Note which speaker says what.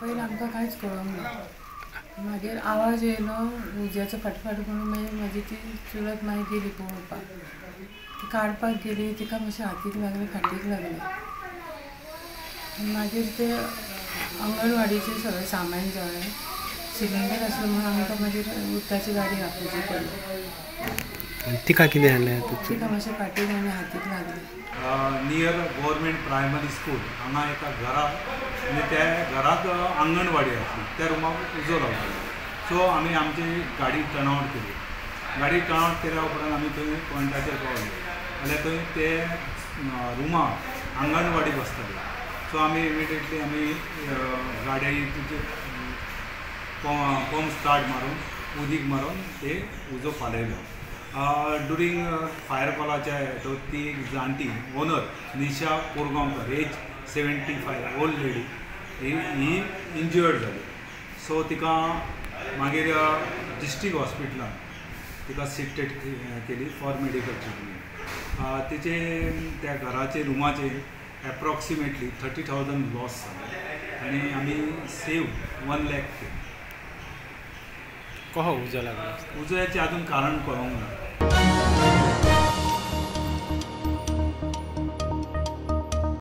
Speaker 1: पयलीं आमकां कांयच कळोंक ना. मागीर आवाज येयलो उज्याचो फाटफाट म्हणून मागीर म्हाजी ती चुलत मागीर गेली पळोवपाक. ती काडपाक गेली, तिका मातशें हातीक लागलें, फाटीक लागलें. मागीर ते अंगणवाडीचें सगळें सामान जळ्ळें. सिलिंडर आसलो म्हणून आमकां मागीर उदकाची गाडी आपोवची पडली.
Speaker 2: तिका कितें जालें?
Speaker 1: तिका मातशें फाटीक आनी हातीक लागलें.
Speaker 3: नियर गव्हर्मेंट प्रायमरी स्कूल हांगा एका घराक आनी त्या घराक आंगणवाडी आसली, त्या रुमाक उजो लागलो. सो आमी आमची गाडी टर्नआवट केली. गाडी टर्नआवट केल्या उपरांत आमी थंय पॉयंटाचेर पावले जाल्यार थंय ते रुमाक आंगणवाडी बसताली. सो आमी इमिडिएटली आमी गाडी पंप स्टार्ट मारून उदीक मारून ते उजो पालयलो. ड्युरींग फायर कॉलाच्या हेतूंत ती एक जाणटी owner Nisha Korgaonkar, age 75, old lady, ही इंजर्ड जाली. सो तिका मागीर डिस्ट्रिक्ट हॉस्पिटलान तिका शिफ्टेड केली फॉर मेडिकल ट्रिटमेंट. तिचे त्या घराचे रुमाचे एप्रॉक्सिमेटली 30,000 लॉस जाले आनी आमी सेव 1 लाख केले.
Speaker 2: कसो उजो लागलो?
Speaker 3: उजोयाचें अजून कारण कळोंक ना.